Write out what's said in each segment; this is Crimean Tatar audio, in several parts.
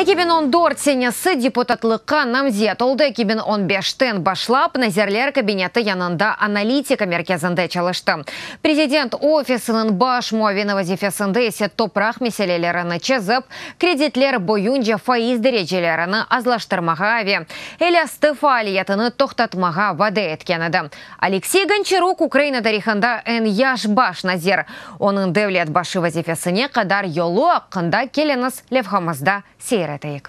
2014 senesi deputatlıqqa namzet oldı, 2015-ten başlap Nazirler Kabineti yanında analitika merkezinde çalıştı. Prezident ofisiniñ baş muavini vazifesinde ise topraq meselelerini çezip, kreditler boyunca faiz derecelerini azlaştırmağa ve elastı faaliyetini toqtatmağa vade etken edi. Oleksiy Gonçaruk Ukraina tarihında eñ yaş baş nazir. Onıñ devlet başı vazifesine qadar yolu aqqında keliñiz levhamızda seyir eteyik.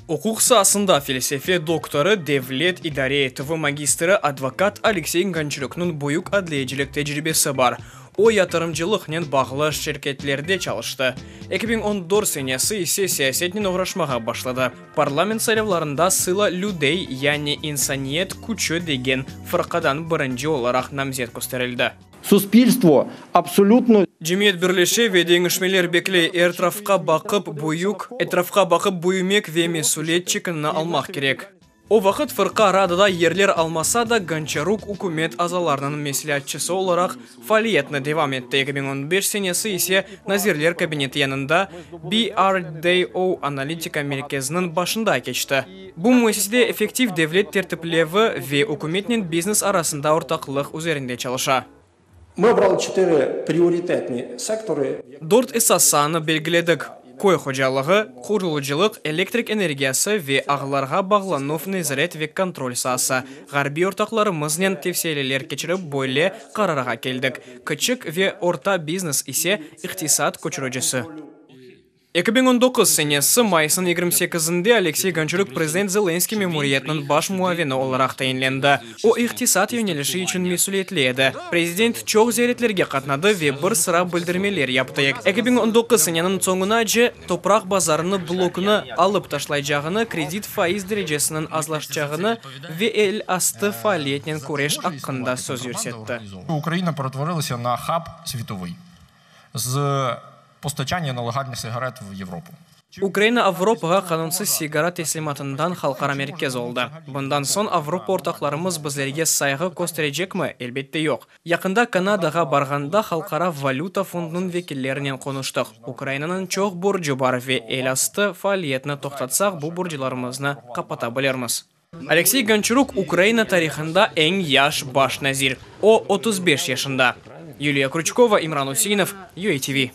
Uquq saasında felsefe doktorı, devlet idare etüvi magistri, advokat Aleksey Gonçaruknıñ büyük adliyecilik tecribesi bar. O, yatırımcılıqnen bağlı şirketlerde çalıştı. 2014 senesi ise siyasetnen oğraşmağa başladı. Parlament saylavlarında Sıla lüdey, yani insaniyet küçü degen fırqadan birinci olaraq namzet kösterildi. Suspilstvo absolütno Cemiyet birleşe ve deñişmeler bekley. Etrafqa baqıp büyük, etrafqa baqıp büyümek ve mesüliyet çekini almaq kerek. O vaqıt fırqa Radada yerler almasa da, Gonçaruk ükümet azalarınıñ mesleatçısı olaraq faaliyetini devam etti. 2015 senesi ise Nazirler Kabineti yanında BRDO analitika merkeziniñ başında keçti. Bu müessisede effektiv devlet tertiplevi ve ükümetnen biznes arasında ortaqlıq üzerinde çalışa. Ми обрали чотири пріоритетні сектори. Dört esas saanı belgiledik, köy hocalığı, qurucılıq, elektrik energiyası ve ağlarğa bağlanuv, nezaret ve kontrol saası. Ğarbiy ortaqlarımıznen tevsiyeler keçirip, böyle qararğa keldik. Kiçik ve orta biznes ise iqtisat köçüricisi. 2019 senesi mayısnıñ 28-nde Aleksey Gonçaruk prezident Zelenskiy memuriyetiniñ baş muavini olaraq tayinlendi. O, iqtisat yönelişi içün mesüliyetli edi. Prezident çoq ziyaretlerge qatnadı ve bir sıra bildirmeler yaptı. 2019 seneniñ soñunace topraq bazarını blokunı alıp taşlaycağını, kredit faiz derecesiniñ azlaşacağını ve el astı faaliyetnen küreş aqqında söz yürsetti. Ukraina перетворилася на хаб світовий з постачання нелегальних сигарет в Європу. Ukraina Avropağa qanunsız sigara teslimatından halqara merkez oldı. Bundan soñ Avropa ortaqlarımız bizlerge sayğı kösterecekmi? Elbette yoq. Yaqında Kanadağa barğanda Halqara valüta fondunıñ vekillerinen qonuştıq. Ukrainanıñ çoq borcu bar ve el astı faaliyetini toqtatsaq bu borcularımıznı qapata bilirmiz. Aleksey Gonçaruk Ukraina tarihında eñ yaş baş nazir. O, 35 yaşında. Yuliya Krüçkova, İmran Useinov, UATV.